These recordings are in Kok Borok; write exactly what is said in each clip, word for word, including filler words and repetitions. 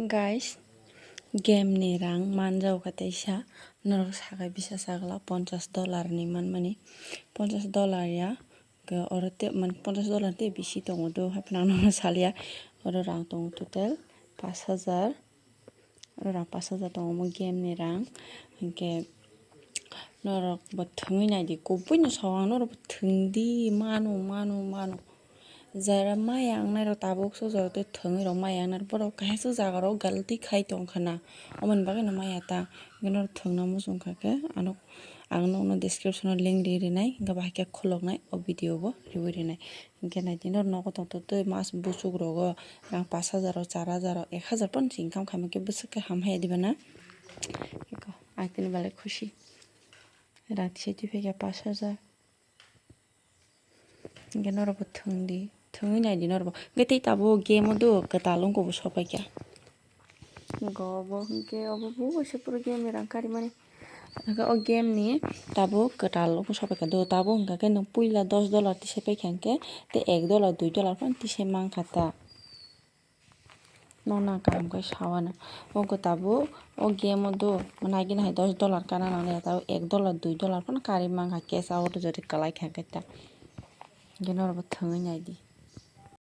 Guys, game ni rang manjao kha teisa, norok sakai bisa sagla ponchas dollar ni manmani, ponchas dollar ya, ke oro te man ponchas dollar te bisi tongo do, haphano ang nono salia, oro rang tongo total pas hajar, oro rang pas hajar tongo omo game ni rang, hinkhe norok bo thwngwi naidi, kubui no sao ang norok bo thwngdi, mano, mano, mano. Jara maya wngnai rok tabuk se jora tei thwngwi rok maya wngnai rok borok kaisa jaga rok galti khai tong kha na, omoni bagwi no maya ta. Hwnkhe norok thwngna muchung kha khe ano ang nokno description o link ri rinai, hwnkhe bahai khe khuloknai o video bo riwi rinai. Hwnkhe naidi norok nogo tongtwtwi mas buchuk rogo rang pas hajar o, char hajar o, ek hajar phano se income khaima khe bwswk khe ham haya diba na. Eko ang tini belai khusi, rang tisa twi phaikha pas hajar. Hwnkhe norokbo thwngdi, thwngwi naidi norokbo. Hwnkhe tei tabuk game o do kwtal wngkha bo sopaikha. Hwnkhe obo hwnkhe obo bo waisa puro game ni rang karimani. Hwnkhe o game ni tabuk kwtal wngkha sopaikha do, tabuk hwnkha khe nwng puila dos dollar tisa paikha hwnkhe tei ek dollar dui dollar phano tisa mankha ta. Nokna kaham khe sawana. Ogo tabuk o game o do nagina hai dos dollar kana nang ya tabuk ek dollar dui dollar phano karwi mankha cash out jodi kwlai kha khe ta. Hwnkhe norokbo thwngwi naidi.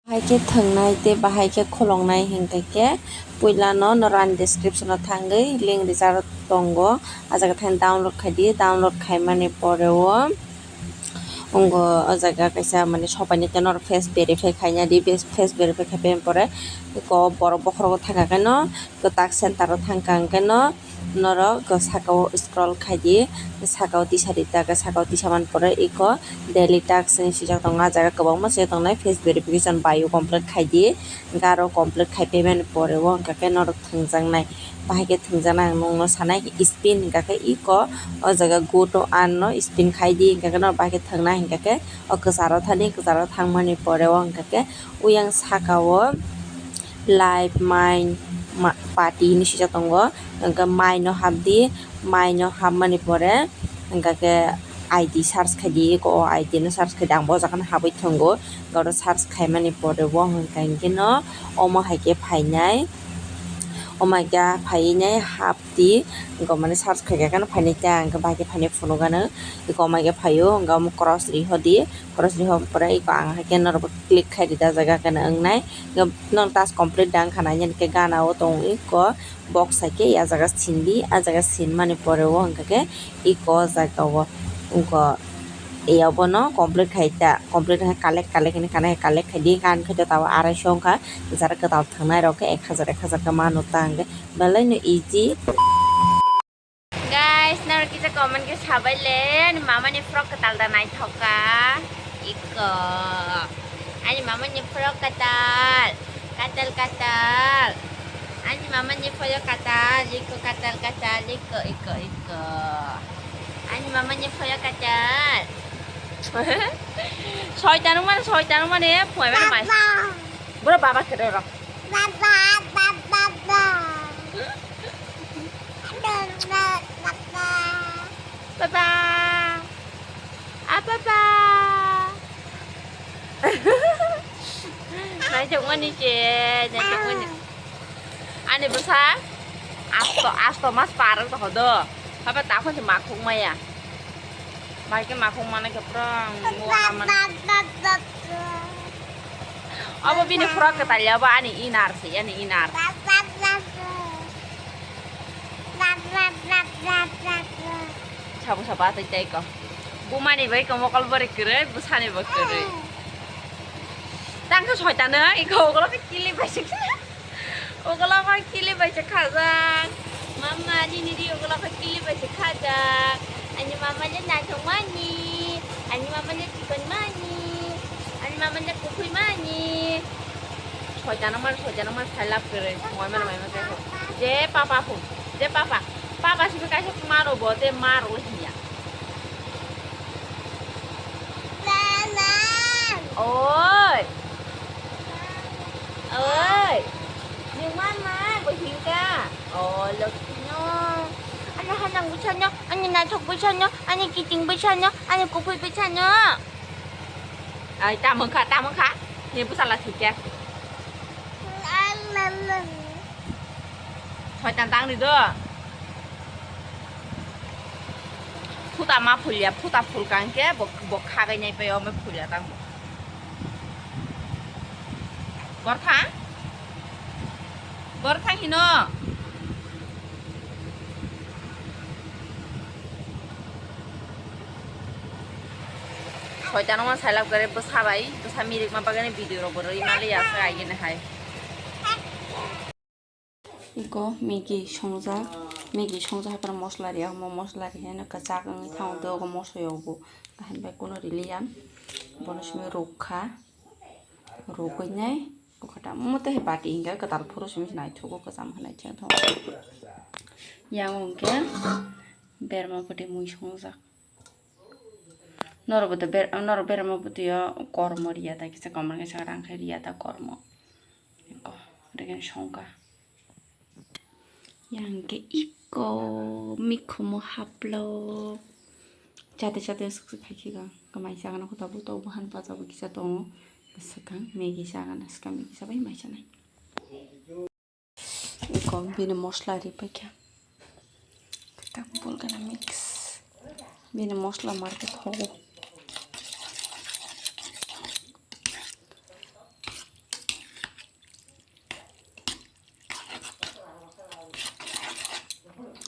Bahai khe thwngnai tei bahai khe khuloknai hinkhe khe puilano norok ani description o thangwi link rijak tongo. Ah jaga thang download khaidi, download khaimani pore o. Wngkha o jaga kaisa mane sopaini tei norok face verify khaina di, face verify khai pore eko borok bokhorogo thangkha khe no kwtak center o thangkha hwnkhe no norok saka o scroll khaidi, saka o tisa ri ta khe saka o tisa man pore eko daily task hinwi swijak tongo. Ah jaga kwbangma se tongnai face verification bio complete khaidi, hwnkhe aro complete khai phaimani pore o hwnkha khe norok thwngjaknai. Bahai khe thwngjaknai ang nokno sanai spin hwnkha khe eko o jaga go to earn no spin khai di hwnkha khe norok bahai khe thwngnai hwnkha khe o kwcharo thani kwcharo thangmani pore o hwnkha khe oyang saka o live mine party hinwi swijak tongo hwnkha khe mine o hap di mine o hapmani pore hwnkha khe I D search khai di eko o I D no search khai di ang bo o jaga no habwi thwngo oro search khaimani pore o hwnkha khe no omo hai khe phainai. Omo hai khe phaiwi nai hapdi, wngkha mane search khaikha khe phainai ta, hwnkhe bahai khe phainai phunukgano, eko omo hai khe phaio, hwnkhe omo cross ri hodi, cross ri hor pore eko ang hai khe norokbo click khai rida jaga khe wngnai, hwnkhe norok task complete da wngkha nai, hwnkhe gana o tongo eko box hai khe, ah jaga sindi, ah jaga sinmani pore o hwnkha khe eko o jaga o wngkha. Ei abono complete khai ta, complete khai collect, collect hinwi kanai collect khai di, kan khai ta tabuk arai so wngkha, jara kwtal thangnai rok khe ek hajar, ek hajar khe mano ta hwnkhe belai no easy. Guys, norok kisa comment khe sabai le, ani mama ni frock kwtal da naithok kha, iko, ani mama ni frock kwtal. Katal, katal. Ani mama ni phoyo katal, iko katal, katal, iko, iko, iko. Ani mama ni phoyo katal. Soitan mana, soitan mana, eh, phoi mana mai. Baba. Bro, baba kere ro. Baba, baba, baba. Baba, baba. Baba. Ah, baba. Naijakmani se, naijakmani. Ani bwsa asto, asto mas par wng tongkha do. Haba takhon se makhuk maya. Bai khe makhuk mana khe phrang nuwa mani. Obo bini frock kwtal ya, obo ani inner se, ani inner. Sabo sabo atwi tei ko. Bumani bai ko mokol bori kwrwi, bwsani bo kwrwi. Tang khe soitano, iko ukolok khe kili bai se kha. Ukolok khe kili bai se khajak. Mama, nini ri ukolok khe kili bai se khajak. Ani mama le naithok mani. Ani mama le chikon mani. Ani mama le kuphui mani. Soitano mar, soitano mar, sai lab kwrwi. Moi mar, moi mar, je papa phone. Je papa. Papa sibe kaisa maro bo, te maro hiya. Oi. Oi. Ni mama bo hingka. Oh, lokino. Ani hanang bwsano, ani naithok bwsano, ani kiting bwsano, ani kuphui bwsano. Ai, tamo kha, tamo kha. Ni bwsala thikya. Soitan tang di do. Phuta ma phulya, phuta phulkang khe bo, bo khagai nai pai o, me phulya tang bo. Borthang? Borthang hino? Soitan ma sailak gare bwsa bai, bwsa mirik ma bagani video rok bo rwi mali ya sa aigene hai. Iko Maggi songjak, Maggi songjak hai phano mosla riya, omo mosla riya no kwchak wngwi thango, tei ogo moso yogo, ahwn bai kuno riliya, bono simi rukha, rukwi nai, kwtal mothe bati hinkhe kwtal phuru simi naithogo, kwcham khe naithok thango. Yang hwnkhe berma bwtwi mui songjak. Norok bo to ber-, norok berama bwtwi o kormo riya ta kisa, komor kisa rang khe riya ta kormo. Eko, regen songkha. Yang khe iko mikhumu haplo. Chate chate swk swk khai khe ga. Kamai chagana kho tabuk tok buhan paja bo kisa tongo. Swkang Maggi chagana, swkang Maggi chabai mai chanai. Eko bini mosla ri paikha. Kwtak bol gana mix. Bini mosla market hogo.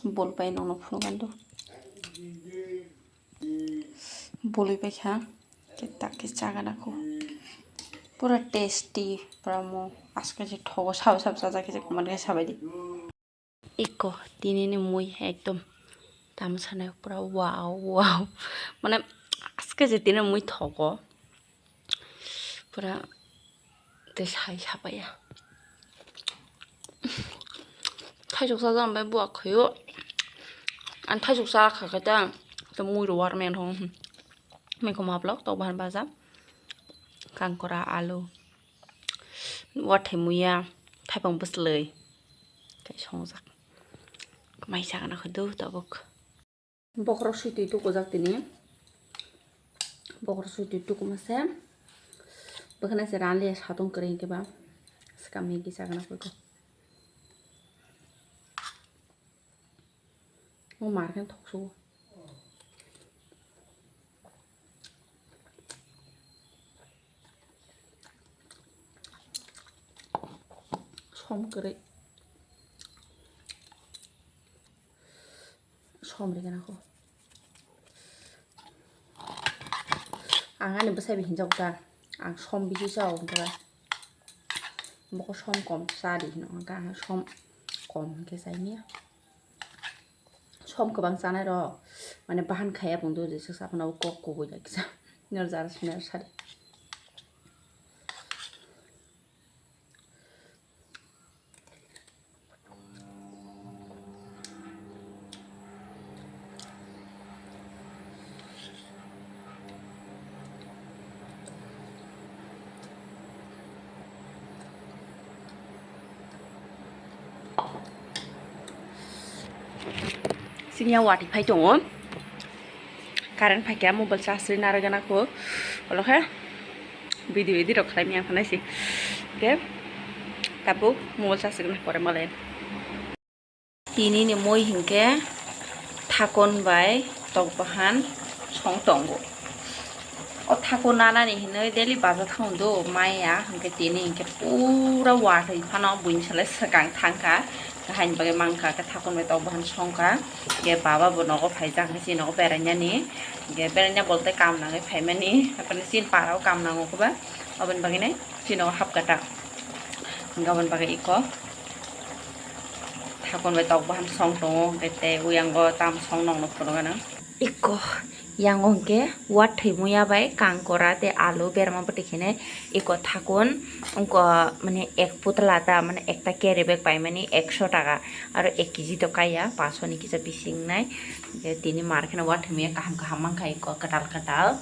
Bol pai nono phunukgando. Bolwi paikha, khe tak khe chagana kho. Pura tasty, pura mo aske je thogo sabo sabo chajak khe je kuman khe sabaidi. Eko tinini mui ekdom tamo sanai pura wow wow, mane aske je tini mui thogo. Pura tei sai sapaya. Thaisuk sajak bai buak khaio. Ang thaisuk cha kha khe ta, ta mui rw warmen ho. Mui kho maplok tok bahan baja. Kangkora, alu. Wathai muya, thaipang bwslwi. Kai songjak. Mai chagana kho do tabuk. Bokhorok swi twi tukujak tini. Bokhorok swi twi tukuma se. Bwkhana se rani satong kwrwi hinkhe ba. Swkang Maggi chagana kho. O mar khe thok sugo. Som kwrwi. Som ri gana kho. Ang ani bwsai bi hinjak ta. Ang som bisi cha o hwnba. Boko som kom cha di hino hwnka ang som kom hwnkhe chai niya. Som kwbang chanai rok mane bahan khaiya bung do jesa saphano kok kubui lai kisa. Nor jara sumya sari. Sini ya wati phai tongo. Current phaikha, mobile charge rwi narwgana kho. Olo khe video edit rok khlai maya phanaisi. Khe tabuk mobile charge rwgana pore malai. Tini ni mui hinkhe thakon bai tok bahan song tongo. O thakon nanani hinwi daily baja thang do maya hinkhe tini hinkhe pura watwi phano buini salai swkang thangkha. Haini bagwi mankha khe thakon bai tok bahan songkha. Hinkhe baba bo nogo phaijak hinkhe chini nogo berainani. Hinkhe beraina bolte kam nangwi phaimani. Haphano chini para o kam nango khe ba. Aboni bagwi nai chini nogo hapkha ta. Hinkhe aboni bagwi iko thakon bai tok bahan song tongo. Hinkhe tei uyango tam song nokno phunukgana. Iko yang hinkhe wathwi muya bai kangkora tei alu berma bwtwi khenai. Iko thakon wngkha mane ek putla ta, mane ekta carry bag paimani ekso taka, aro ek kg to kaiya, paso ni kisa bisi wngnai. Tini mar kheno wathwi muya kaham kaham mankha iko kwtal kwtal.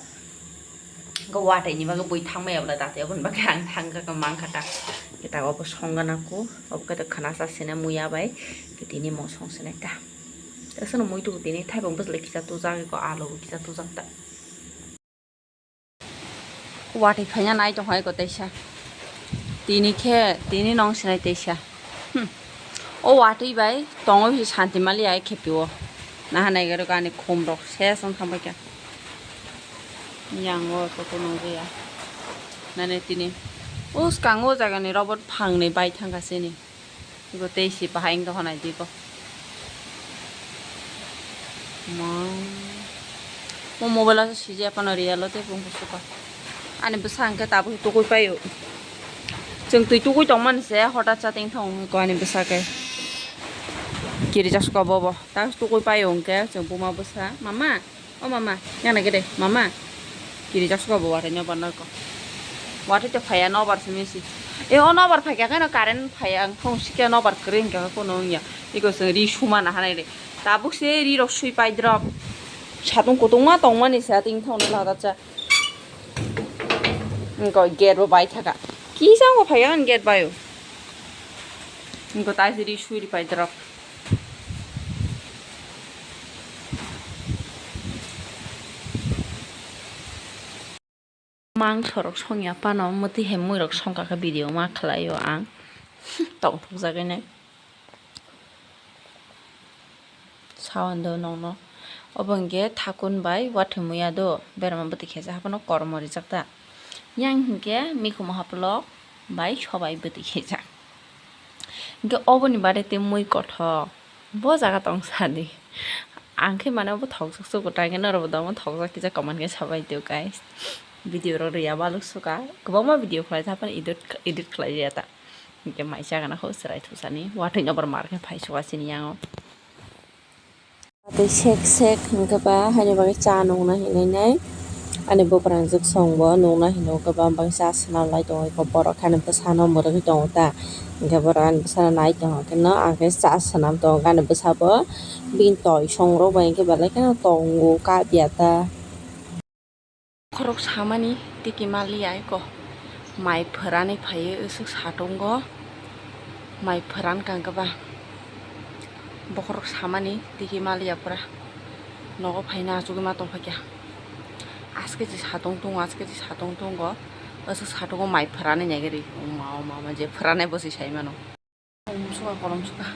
Wngkha wathwi ni bagwi bui thangmaya bwla dato, aboni bagwi ang thangkha mankha ta. Kita obo songna nangkho, obo khe khana cha sene muya bai, tini mo song sene ta. Aswkno muitu tini thaipung bwswlwi kisa tujak, iko alu bo kisa tujak ta. Watwi phaina nai tongkha iko teisa. Tini khe, tini nong sinai teisa. Hmm. O watwi bai tongwi se santi mali ai khepi o. Naha naigerok ani khum rok ses wng thang bai kha. Yang o koko nungwi ya. Nani tini. O swkang o jaga ni robot phang ni bai thang kha sini. Ibo tei si bahai wng tong kha nai di bo. Ma. Mo mobile o sijak phano real o tei bung kusuka. Ani bwsa hwnkhe tabuk tukui paio. Chwng twi tukui tongmani se hotat chatting thong ko ani bwsa khe. Kiri jasko bobo. Ta tukui paio hwnkhe chwng buma bwsa. Mama, o mama, yana gede, mama. Kiri jasko bo watai nobar narko. Watai to phaya nobar se misi. E o nobar phaikha kheno current phaya ang thong sikya nobar kwrwi hwnkha kono wngya. Iko chwng ri suma nahanai de. Tabuk se ri rok sui pai drop. Satung kutung ma tongmani sa ting thong na lada cha. Ngo gate bo bai thaka. Kisa ngo phaya ang gate bayo. Ngo tai se ri sui ri pai drop. Mangso rok songya phano mwtwi hai mui rok songkha khe video ma khlaio ang. Tongthokjagwi nai. Sawan do nongno. Obo hwnkhe thakun bai watwi muya do. Berama bwtwi khaijak haphano kormo rijak ta. Yang hwnkhe mikhumo haplo bai sobai bwtwi khaijak. Hwnkhe oboni baade tei mui kothok. Bo jaga tong sadi. Ang khe mane bo thokjak sugo, tai khe norok bo domo thokjak kisa comment khe sabai tio guys. Video rok riya baluk suka. Kwbangma video khlai tha phano edit, edit khlai ya ta. Hwnkhe mai chagana kho chwrai thusani. Watwi nobar mar khe phai suka sini yango. Tei sek sek hwnkhe ba haini bagwi cha nungna hinwi nai. Ani buprang jwk song bo nungna hinwi hwnkhe ba bangsa swnam lai tongo borok haino bwsano mwrwgwi tongo ta. Hwnkhe borok ani bwsano nai tongo khe no ang khe cha swnam tongo ani bwsa bo bini toi song rok bai hwnkhe belai kheno tongo kapya ta. Bokhorok samani tiki maliya eko mai phwrani phaiwi aswk satungo mai phwran kangkhe ba bokhorok samani tiki maliya pura nogo phaina achugwi ma tongphaikha aske je satung tongo aske je satung tongo aswk satungo mai phwrani naigerwi oma oma je phwranai bwswi saimano. Kolom suka, kolom suka.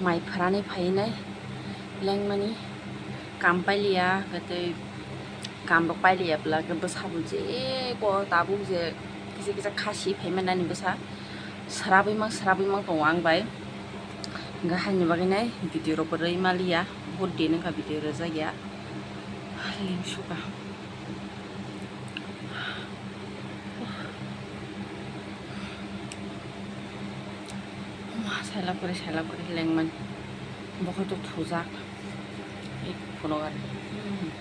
Mai phwrani phainai lengmani kam pailiya, tei kam rok pailiya bwla, khe bwsa bo je ko tabuk je kisa kisa khasi phaimanani bwsa. Srabwi mang, srabwi mang tongo ang bai. Hwnkhe haini bagwi nai video rok bo rwi maliya, bahut din wngkha video rwjakya. Lengsuka. Ma, sailak kwrwi, sailak kwrwi lengmani. Bo khe to thujak. Ei phuno gari. Hmm.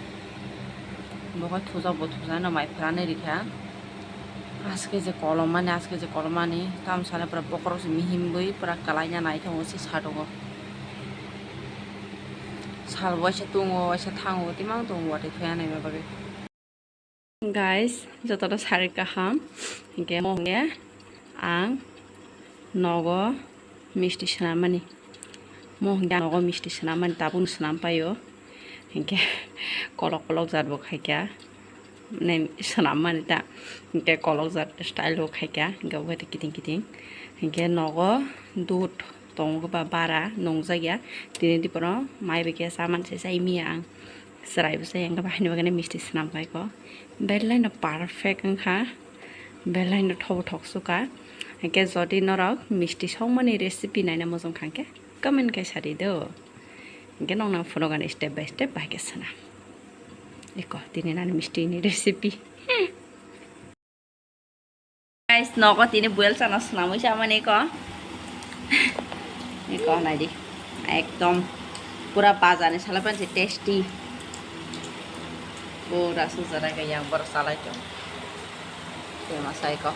Bo khe thujak, bo thujak no mai phwrani rikha. Aske je kolom mani, aske je kolom mani. Tam sale pura bokhorok se mihim bui pura kwlaina nai tongo se satungo. Sal waisa tungo, waisa thango, timang tongo watwi thaya naima bagwi. Guys, jotono sari kaham, hinkhe mo hinkhe ang nogo misti swnam mani, mo hinkhe ang nogo misti swnam mani, tabuk swnam paio, hinkhe kolok kolok jat bo khaikha, mane swnam mani ta, hinkhe kolok jat style bo khaikha, hinkhe obo kiting kiting, hinkhe nogo dud tongo ba bara nungjakya, tini diphano mai bai khe chamani se chai manya ang. Chwrai bwsa yang khe bahai ni bagwi misti swnam khai kho. Belai no perfect wngkha. Belai no thobo thok suka. Hinkhe jodi norok misti songmani recipe naina muchung kha hinkhe comment khai sadi do. Hinkhe nokno phunukani step by step bahai khe swnam. Eko tini nani misti ni recipe. Guys, nogo tini boil chana swnamwi chamani ko. Iko naidi. Ekdom pura bazar ni salai panse tasty. Pura sujarai ka yang bor salai to. Tuma sai ko.